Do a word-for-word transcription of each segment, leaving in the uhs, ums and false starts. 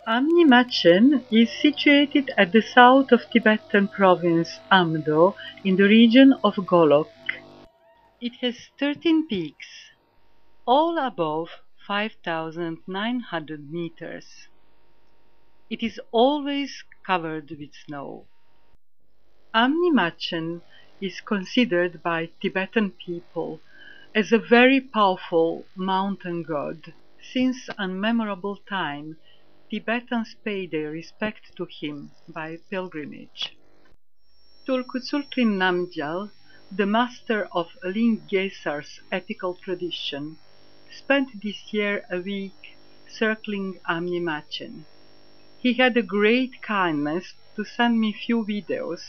Amnyi Machen is situated at the south of Tibetan province Amdo in the region of Golok. It has thirteen peaks, all above five thousand nine hundred meters. It is always covered with snow. Amnyi Machen is considered by Tibetan people as a very powerful mountain god. Since unmemorable time, Tibetans pay their respect to him by pilgrimage. Tulku Tsultrim Namgyal, the master of Ling Gesar's epical tradition, spent this year a week circling Amnyi Machen. He had the great kindness to send me few videos,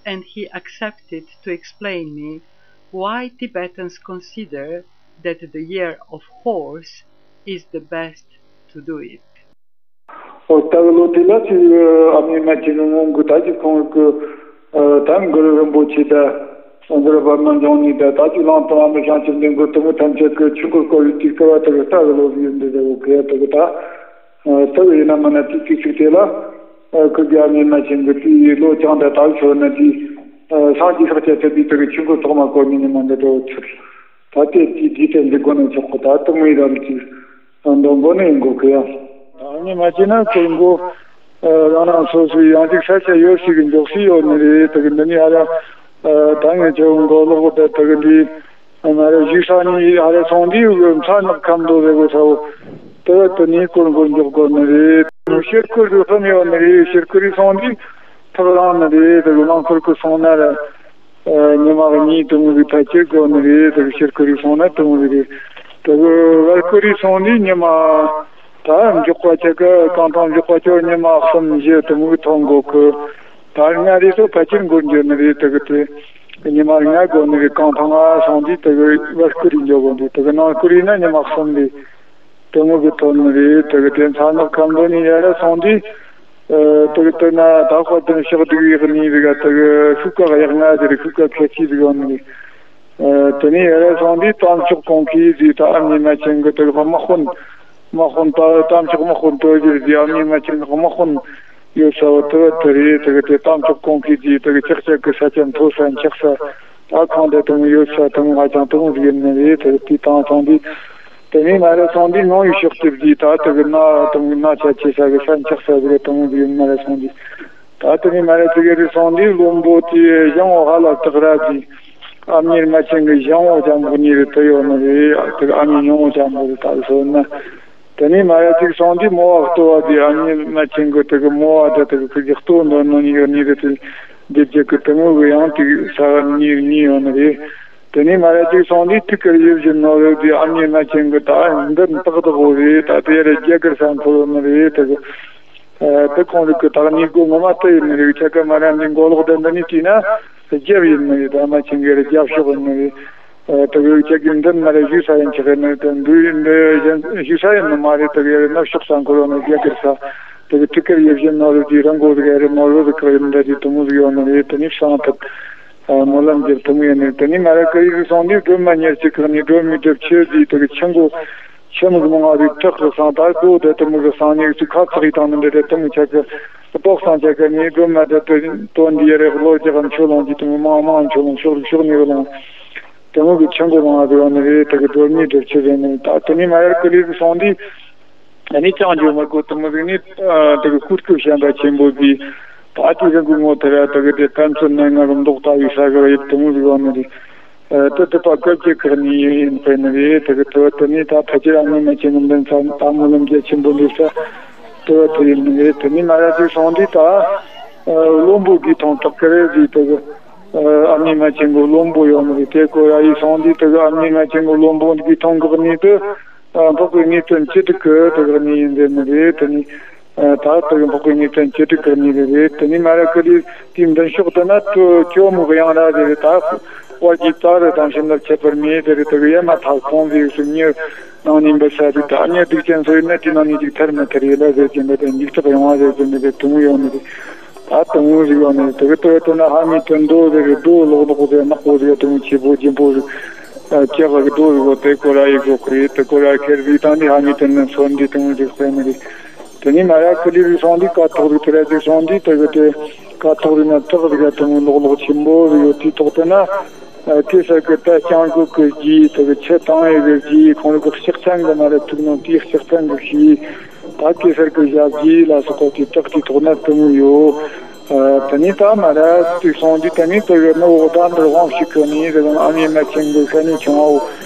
and he accepted to explain me why Tibetans consider that the year of horse is the best to do it. ཨོ་ད་གི་ལོ་དེ་ལ་ཅིག་ཨ་མྱེས་རྨ་ཆེན་གྱི་སྔོན་གྱི་ད་ཅིག་ཁོང་གི་ཨ་ད་གུ་རུ་རིན་པོ་ཆེ་ད་གུ་རུ་པདྨ་འབྱུང་གནས་ད་ད་ཅིག་གླང་དང་ཨ་མི་ཤང་ཆེན་འདི་གུ་དུ་མི་ཐམས་ཅད་ཀྱི་ཆོས་འཁོར་བསྐོར་བའི་དུས་སྐབས་ད་གི་ལྟ་གི་ལོ་ཟིག་ཡིན་འདི་ཟེར་བོ་གི་ད་གི་ད་ཨ་ད་གི་ཡིན་ན་མིན་ན་དུས་དུས་ཚིགས་དེ་ལ་ཨ་ཁུ་གི་ཨ་མྱེས་རྨ་ཆེན་གྱི་དུས་ཡི་ལོ་བཅང་ད་ད་གི་ཆོ་ན་དུས་ཨ་སངས་རྒྱས་ཤཱཀྱ་ཐུབ་པའི་ད་གི་ཆོས་འཁོར་ཐོག་མ་བསྐོར་ཉིན་ནི་མ་འདི་འགྲོ་ཚུལ། ད་ལྟའི་དུས་དུས་དེ་འདི་སྒོ་ནས་ཆོག་གི་ད་དུ་མི་རམ་གྱི་འདོན་སྒོ་ནས་ཡིན་དགོས་གི་ཡ། ཨ་ནི་མ་བྱས་ན་ཁོ་མགོ་རང་རང་སོ་སོའི་ཡང་ཅིག་ས་ཆ་ཡོད་ཞིག་གི་འཇོག་སྲིད་ཡོད་ནི་རེད། དེ་གི་འདི་ནི་ཨ་ར་ད་ངས་ཁྱོད་མགོ་ལོག་གི་ད་དེ་གི་འདི་ང་ར་བཞུགས་ས་ནི་ཨ་ར་སོང་དུས་གི་མཚན་ནག་ཁམས་དོ་རེད་གོ་ས་བོ་དེ་བ་དེ་ནི་སྐོར་མགོ་འཇོག་དགོས་ནི་རེད། ཤེལ་སྐོར་གི་ཧྥམ་ཡོད་ནི་རེད། ཤེལ་སྐོར་རི་སོང་དུས་ཐག་རང་ནི་རེད། དེ་གི་རླངས་འཁོར་གི་སོང་ན་ར། ཉི་མ་གཉིས་དུ་མོ་གི་ཕལ་ཆེར་དགོས་ནི་རེད། དེ་གི་ཤེལ་སྐོར་རི་སོང་ན་དུ་མོ་གི་རེད། དེ་གི་བལ་སྐོར་རི་སོང་ནི་ཉི་མ་ད་མགྱོགས་པ་ཆ་གི་རྐང་ཐང་མགྱོགས་པ་ཆོ་ཉི་མ་གསུམ་བཞི་དུ་མོ་གི་ཐོན་དགོས་གི། ད་ལྔ་རེ་སོ་ཕལ་ཆེར་འགོར་འགྱུར་ནི་རེད། དེ་གི་དེ་ཉི་མ་ལྔ་དགོས་ནི་རེད། རྐང་ཐང་ང་སོང་དུས་དེ་གི་བལ་སྐོར་རི་འཇོག་དགོས་འདུག་དེ་གི་ནང་སྐོར་རི་ན་ཉི་མ་གསུམ་རེད། དེ་མོ་གི་ཐོན་ནི་རེད། དེ་གི་དེ་མཚན་ནག་ཁམས་དོ་ནི་ཡ་ར་སོང་དུས། ཨ་དེ་གི་དེ་ན་ད་ཁོ་དེ་ནི་ཕྱག་སྡིག་ཡག་ནི་རིག་ག་དེ་གི་ཤུག་ཀ་ཡག་ང་དེ་རི་ཤུག་ཀ་ཁེ་ཆི་རིག་ཡོང་ནི་རེད། ཨ་དེ་ནི་ཡ་ར་སོང་དུས་དམ་ཆོག་གོང་ཁེ་ཟིག་ད་ཨ་མྱེས་རྨ་ཆེན་གི་དེ་གི་དམག་དཔོན་དམག་དཔོན་ད་དམ་ཆོག་དམག་དཔོན་དོ་ཟིག་ཟིག་ཨ་མྱེས་རྨ་ཆེན་གི་དམག་དཔོན་ཡོད་ས་བོ་དེ་བ་དེ་རེད། དེ་གི་དེ་དམ་ཆོག་གོང་ཁེ་ཟིག་དེ་གི་ཆག་ཆག་གི་ས་ཆ་མཐོ་ས་འཁྱག་ས། ད་གང་འདྲ་དུ་མོ་ཡོད་ས་དུ་མོ་ང་ཅང་དུ་མོ་ཟིག་ཡིན་ནི་རེད། དེ་དུས་དང་སོང་དུས་དེ་ནས་ང་ར་སོང་དུས་ནང་ཡི་ཕྱོགས་དེ་བརྗིད་ད་དེ་གི་ན་དུ་མོ་ན་ཆ་ཆེ་ས་གི་ས་འཁྱག་ས་ཟིག་དུ་མོ་ཟིག་ཡིན་ང་ར་སོང་དུས། ད་དེ་ནས་ང་ར་ཙི་གེ་རེ་སོང་དུས་བློན་པོ་དེ་ཞང་བོ་ཧ་ལ་སྟག་ར་གི་ཨ་མྱེས་རྨ་ཆེན་གི་ཞང་བོ་ལྗང་གུ་ནི་རེད། དེ་ཡོད་ནི་རེད། དེ་གི་ཨ་མྱེས་ཉུང་བོ་ལྗང་གུ་རེད། ད་གི་སོང་ན། དེ་ནས་མ་ཡ་གཅིག་སོང་དུས་མོ་བ་ལྟོ་བ་དེ་ཨ་མྱེས་རྨ་ཆེན་གི་དེ་གི་མོ་བ་དེ་དེ་གི་ཁུ་གི་ལྟོ་འདོན་ནོ་ནི་ཡོད་ནི་རེད། དེ་འདི་རྒྱ་གི་དེ་མོ་གི་ཡང་དེ་གི་ས་ག་ནི་ནི་ཡོད་ནི་རེད། དེ་ནས་མ་ཡ་གཅིག་སོང་དུས་ཐུག་གི་ཡིབ་བཞིན་ནོ་རེད། དེ་ཨ་མྱེས་རྨ་ཆེན་གི་ད་འདི་ཏག་ཏག་བོ་རེད། ད་དེ་ར་རྒྱ་གར་ས་འཁོར་ནི་རེད། དེ་གི་ཨ་དེ་ཁོང་རིག་གི་ད་གི་ནི་སྒོ་ངོ་མ་དེ་ཡིན་ནི་རེད། ཆ་ག་མ་ར་འདི་མགོ་ལོག་དེ་འདི་ནི་དེ་ན་རྒྱབ་ཡིན་ནི་རེད། ད་རྨ་ཆེན་གི་ར་རྒྱབ་ཕྱོགས་ཡིན་ནི་རེད། ཨ་དེ་གི་ཁྱེད་ཀྱི་མདུན་མ་རེད་ཞུ་ས་ཡིན་ཆགས་ནི་དེ་འདུས་འདི་ཞུ་ས་ཡིན་ནི་མ་རེད། དེ་གི་ནབ་ཕྱོགས་ས་འཁོར་ནི་རྒྱ་གར་ས་དེ་གི་ཐུག་གར་ཡིབ་བཞིན་ནོ་རུ་དེ་རང་མགོ་དེ་གི་རེད་ནོ་རུ་དེ་གི་ཡིན་འདྲ་དེ་དུ་མོ་ཟིག་ཡོད་ནི་རེད། དེ་ནི་བསང་ཐུབ་སྨོན་ལམ་རྒྱབ་དུ་མོ་ཡོད་ནི་རེད། དེ་ནི་མ་ར་ཀི་ཡིག་སོང་དུས་སྒྲོལ་མ་ཉེར་གཅིག་གི་ནི་སྒྲོལ་མའི་སྒྲུབ་ཆེ་དེ་དེ་གི་ཆུ་མགོ་ཆུ་མིག་མང་བ་དེ་ཁྲག་གི་སང་ད་སྒོ་དེ་དུ་མོ་གི་སང་ཉིག་ཅིག་ཁ་ཚག་ཡི་དང་ནི་འདྲ་དེ་དུ་མོ་ཆ་གི་ཏོག་སང་ཆ་ག་ནི་སྒྲོལ་མ་དེ་དོན་འདི་ཡ་རེ་ལོ་རྒྱག་གམ་ཆོ་ལོང་གི་དུ་མི་མང་མང་ཆོ་ལོང་ཕྱོགས་རིག་ཕྱོགས་ནི་རུ་ལོང་དེ་མོ་གི་ཆང་གོ་མང་བ་ཡོད་ནི་རེད། དེ་གི་སྒྲོལ་མའི་སྒྲུབ་ཆེ་རེད་ནི། ད་དེ་ནི་མ་ཡར་ཀི་ལི་གི་སོང་དུས་ཨ་ནི་ཅང་འཇོག་མ་དགོས་དུ་མི་རིག་ནི་དེ་གི་སྐུ་སྐུ་བཤན་པ་ཆེན་པོ་གི་ད་དེ་རིང་གི་ངོ་དེ་ར་དེ་གི་དེ་ཀམ་ཚོད་ནས་ང་རུ་མདོག་ལྟ་བུའི་ས་གི་ར་ཡིབ་དུ་མི་རིག་ཡོད་ནི་རེད། ཨ་དེ་དེ་པ་སྐབས་ཀྱི་ཁག་ནི་ཡིན་པས་ནི་རེད། དེ་གི་དེ་བ་དེ་ནི་ད་ཕལ་ཆེར་ཨ་མྱེས་རྨ་ཆེན་གི་མདུན་ས་ད་སྨོན་ལམ་རྒྱ་ཆེན་པོ་འདུག་ས་དེ་བ་དེ་ཡིན་ནི་རེད། དེ་ནི་མ་ར་ཅིག་སོང་དུས་ད་ཨ་བློན་པོ་གི་ཐོང་ཏག་གི་རེད་ཟིག་དེ་གི་ཨ་མྱེས་རྨ་ཆེན་གི་བློན་པོ་ཡོད་ནི་རེད། དེ་ཀོ་ར་ཡི་སོང་དུས་དེ་གི་ཨ་མྱེས་རྨ་ཆེན་གི་བློན་པོ་གི་ཐོང་གི་ནི་དེ་ཨ་འཕགས་པའི་ངེས་དོན་ཅི་ཐུག་གི་དེ་གི་ནི་ཡིན་ཟེར་ནི་རེད། དེ་ནི། ཨ་ད་ལྟ་གི་འཕགས་པའི་ངེས་དོན་ཅི་སྒྲིག་གི་གནས་རེད། དེ་ནི་མ་ར་ཀི་ལི་དེའི་མདུན་ཕྱོགས་དེ་ན་ཏུ་ཇོ་མོ་གི་ཡང་ར་དེ་རེད། ད་དཔལ་གྱི་རྩ་རུ་དང་བྱིན་རླབས་ཁྱད་པར་མེད་དེ་རེད། དེ་གི་ཡ་མ་ཐག་ཁོང་ཟིག་སུ་མྱི་ནང་ནས་འབུད་ས་དེ་ད་མྱི་སྡིག་ཅན་སུ་ཡིན་ན་དེ་ནང་ནས་ཅིག་ཐར་མི་ཐར་ཡིན་ལ་ཟེར་གྱིན་པ་དེ་འཇིགས་སྐྲག་ཡོང་བ་ཟེར་གྱིན་པ་དེ་དུང་ཡོང་ནི་རེད། ད་དུང་ཟིག་ཡོང་ནི་རེད། དེ་གི་དེ་དེ་ན་ཧ་མི་དོན་རྡོ་ཟེར་གི་རྡོ་ལོག་ལོག་ཟེར་ནག་པོ་ཟེར་དུང་ཆེ་པོ་རྒྱན་པོ་ཟིག་ལྕགས་རྡོ་རིགས་དེ་ཀོ་ར་ཡི་གོ་ཁོ་ཡི་དེ་ཀོ་ར་ཁེར་བི་དང་ནི་ཧ་མི་དེ་ནི་སོན་འདི་དང་རིགས་སེ་མི་རིགས། དེ་ནི་མ་ཡ་ཀི་ལི་རིགས་སོང་འདི་ཀ་ཐོག་རིགས་དེ་ར་རིགས་སོང་འདི་དེ་གི་དེ་ཀ་ཐོག་རིགས་ན་བྲག་རིགས་ཡ་དེ་མོ་ལོག་ལོག་ཆེན་པོ་རིགས་ཡོད། དེའི་ཐོག་དེ་ན་ཨ་གེ་སར་གི་ད་སྤྱང་ཀི་གི་རྗེས་དེ་གི་ཆུ་དང་ཡི་གི་རྗེས་ཁོང་རིགས་གི་ལྕགས་ཚང་གི་མ་ར་ཐུག་ནང་དེའི་ལྕགས་ཚང་གི་ཤི། ད་གེ་སར་གི་ཞབས་རྗེས་ལ་སོགས་པ་དེ་བྲག་དེའི་ཐོག་ན་དེ་མོ་ཡོད། ཨ་དེ་ནས་ད་མ་ར་དུས་སོང་འདི་དེ་ནས་དེ་གི་ནི་འོ་ད་འདིར་དབང་ཞིག་གི་ནི་རི་ཨ་མྱེས་མ་ཆེན་གི་ཤ་ནི་ཆུང་བ་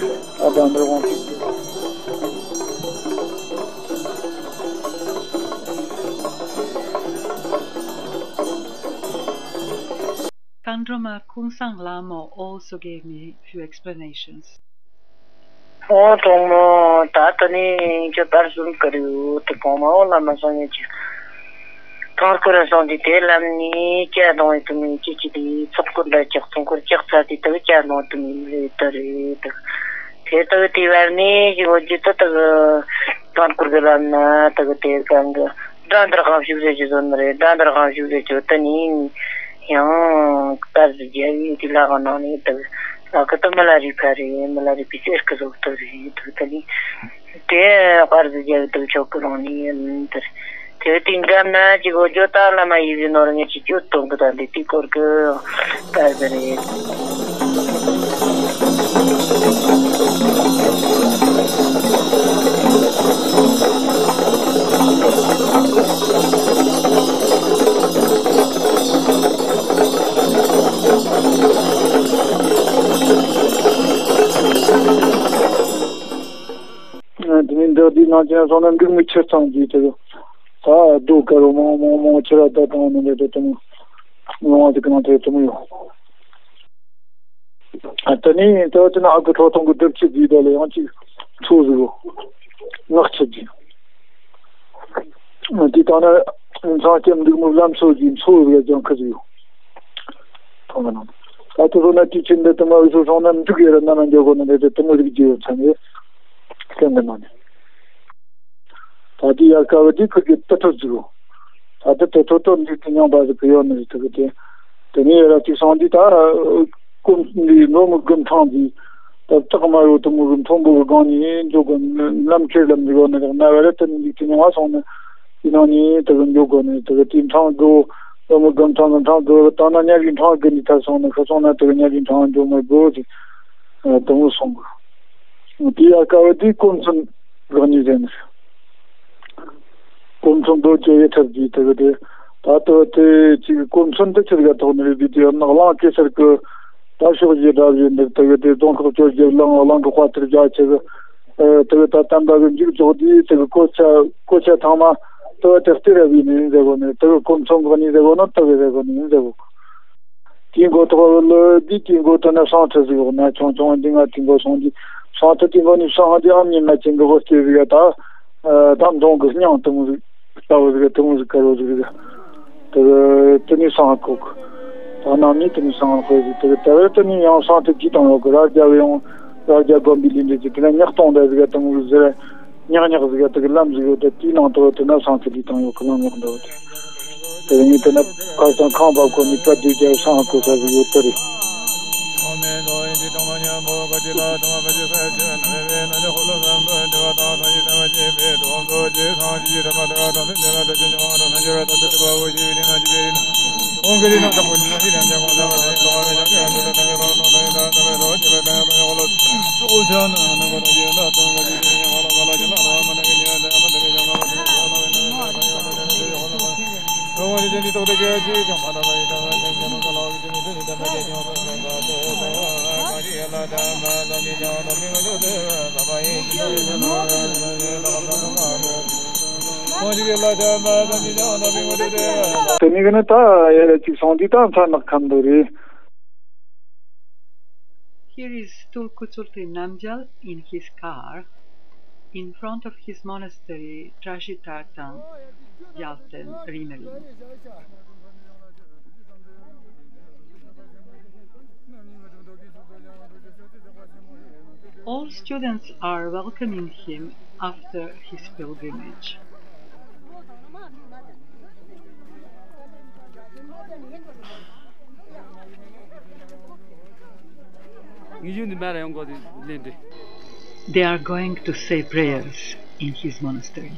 འོ་ད་འདིར་དབང་ཞིག་གི། མཁའ་འགྲོ་མ་ཀུན་བཟང་ལྷ་མོ also gave me few explanations. ཨོ་གྲོགས་མོ། ད་ལྟ་ནི་ཁྱོད་པར་གསུམ་བཀར་ཡོད་དེ་གོང་མ་འོ་བླ་མ་སངས་རྒྱས་ཀྱི་ཐང་སྐོར་ར་སོང་དེ་དེ་ལམ་ནི་སྐྱ་གཏོང་ཡི་དུ་མི་ཅི་ཅི་དེ་ཚོགས་སྐོར་འདྲ་ཅག་ཚོང་སྐོར་ཅག་ཚ་དེ་ལྟ་བུ་སྐྱ་གཏོང་དུ་མི་མི་རེད་ད་རེད་ད། དེ་ལྟ་བུ་དེ་བར་ནི་ཅི་གོ་ཅི་ད་ལྟ་གི་ཐང་སྐོར་གི་ལམ་ན་ད་གི་དེ་གང་གི་དགྲ་འདར་གང་ཞིག་རེད་ཅི་ཟོ་ནི་རེད། དགྲ་འདར་གང་ཞིག་རེད་ཅི་ད་ནི་ཡང་དཀར་ཟི་རྒྱལ་བའི་དེ་ལ་ག་ནང་ནས་ད་གི་ལ་གི་ད་མི་ལ་རི་ཕ་རེད། མི་ལ་རི་ཕི་ཟེར་གི་ཟོ་ད་རེད་ད་ད་ནི། དེ་དཔལ་ཟེར་རྒྱལ་དུ་ཆོག་གི་རང་ནི་ཡིན་དེར། དེ་དེ་འགྲམ་ན་ཅི་གོ་ཇོ་ཏཱ་བླ་མ་ཡིན་ཟེར་ནོར་ངས་ཅི་ཅོ་གཏོང་གི་དང་དེ་དེ་སྐོར་གི་དཔལ་ཟེར་རེད། དེ་ནས་འདི་འདི་ནང་ཆེན་སོང་ན་འབྲུག་མི་ཁྱེར་ཚང་གིས་དེ་ད་རྡོ་དཀར་བོ་མང་མང་མང་ཆེ་ར་ད་དང་ནི་འདི་དེ་དུ་མོ་ལོང་བ་དེ་གི་ནང་དེ་དུ་མོ་ཡོད། ཨ་དེ་ནས་དེ་དེ་ན་ཨ་ཁུ་ཁྲོ་ཐུང་གི་སྒྲུབ་ཆུ་ཟིག་ད་ལ་ཡང་ཅིག་མཚོ་ཟིག་ཡོད། ངག་ཆུ་ཟིག་དེ་དང་ན་མཚང་སྐྱ་འབྲུག་མི་བླ་མཚོ་ཟིག་མཚོ་ཟིག་ཡང་ཁུ་ཟིག་ཡོད། ཐོང་གི་ནང་། ད་དུ་ཟོ་ན་དུས་ཆེན་འདི་དུ་མ་འུ་ཚོ་སོང་ན་འབྲུག་ཡེ་ར་ན་མ་འཇོག་གོ་ནི་རེད་དེ་དུ་མོ་རིག་རྒྱུ་ཡོད་ཚང་གི་སེམས་གི་ནང་ནས། ད་དེ་ཡར་ཀ་བ་དེ་ཁུར་གི་དུ་ཐོ་ཟིག་གོ། ད་དུ་དུ་ཐོ་ཐོ་འདི་དུ་མྱོང་པ་ཟིག་གི་ཡོད་ནི་རེད་དུ་གི་དེ། དེ་ནས་ཡེ་ར་ཅིག་སོང་འདི་ད་ཀུམ་འདི་ནོ་མི་གུམ་ཐང་འདི། ད་སྟག་མ་ཡོད་དུ་མོ་གི་མཐོན་པོ་གི་སྒང་ནས་འཇོག་གོ་ནི་ལམ་ཁྱེར་ལམ་ཟིག་གོ་ནི་རེད་ན་བ་ར་དུ་ནི་འདི་དུ་མྱོང་བ་སོང་ནི། དེ་ནང་ནས་དེ་གི་མགྱོགས་སྒོ་ནས་དེ་གི་དེའི་འཕྲང་དགུ་བོ་མི་སྒམ་འཕྲང་གི་འཕྲང་དགུ་བོ་དང་ན་ཉ་རིའི་འཕྲང་དགུ་ནས་ཐར་སོང་ནས་ཤི་སོང་ན་དེ་གི་ཉ་རིའི་འཕྲང་མགྱོགས་མི་དགུ་བོ་དེ་དེ་མོ་སོང་གི། དེའི་ཨ་ཀ་བ་དེ་གོ་མཚོན་རག་ནི་རེད་ནི། གོ་མཚོན་དོ་ཅེ་ཡེ་ཐབས་ཀྱིས་དེ་གི་དེ་ད་ལྟ་དེ་ཅིག་གོ་མཚོན་འདི་ཆི་ཟིག་ག་ཐོག་ནས་རེད་དེ་དེ་ཡང་ནག་གླང་གེ་སར་གི་ད་ཕྱོགས་བཞི་དགྲ་བཞི་འདིར་དེ་གི་དེ་རྫོང་ཁག་བཅོ་བརྒྱད་ལ་ནག་གླང་གི་དཔའ་ཐུལ་རྒྱ་ཆེ་གི། ཨ་དེ་གི་ད་བསྟན་པ་གི་མཇུག་རྫོགས་དུས་དེ་གི་གོ་ཆ་གོ་ཆ་ཚང་མ་དེ་བ་དེ་སྟེར་ར་བའི་ནི་ཟེར་གོ་ནི་དེ་གི་གོ་མཚོན་གི་ནི་ཟེར་གོ་ནི་དེ་གི་ཟེར་གོ་ནི་ཟེར་གོ། དེའི་མགོ་ཐོག་ལ་དེ་དེའི་མགོ་ཐོག་ན་སྲང་ཐུ་ཟིག་འོག་ན་ཆུང་ཆུང་འདི་ང་དེའི་མགོ་སོང་དེ་སྲང་ཐུ་དེའི་མགོ་ནི་སྲང་དེ་ཨ་མྱེས་མ་ཅན་གི་བུ་སྐྱེ་ཟིག་ཡ་ད་ཨ་ད་མདོང་གི་སྙིང་དུ་མོ་ཟིག་ལྟ་བུ་ཟིག་དུ་མོ་ཟིག་དཀར་བོ་ཟིག་ཟིག་དེ་གི་དེ་ནི་སྲང་ཁོག་ད་ནང་མི་དེ་ནི་སྲང་ཁོག་ཟིག་དེ་གི་དེ་གི་དེ་ནི་ཡང་སྲང་ཐུ་དེའི་དང་འོག་གི་ར་རྒྱ་བའི་ཡང་ར་རྒྱ་དགོན་པའི་ལི་འདྲ་ཅིག་དེ་ན་ཉག་སྟོང་འདྲ་ཟིག་དུ་མོ་ཟིག་ཟེར། ཉག་ཉག་ཟིག་ཡ་དེ་གི་ལམ་ཟིག་ཡོད་དེ་དེའི་ནང་དུ་དེ་ན་སྲང་ཐུ་དེའི་དང་ཡོད་གི་ལམ་ཉག་འདྲ་བོ་དེ། དེ་གི་ནི་དེ་ན་ཁ་སང་ཁང་པ་ཁོ་ནི་པ་དེ་རྒྱ་སྲང་ཁོ་ས་ཟིག་ཡོད་དེ་རེད། དེ་ནས་གི་ནི་ད་ཡ་ལ་ཅིག་སོང་དུས་ད་མཚར་ནག་ཁམས་འདུག་རེད། Here is Tulku Tsultrim Namgyal in his car, in front of his monastery, Trashi Tartang, Gyalten, Rimeling. All students are welcoming him after his pilgrimage. ངེས་ཡུལ་འདི་མ་ར་ཡོང་གོ་དེ་ལེན་དེ། They are going to say prayers in his monastery.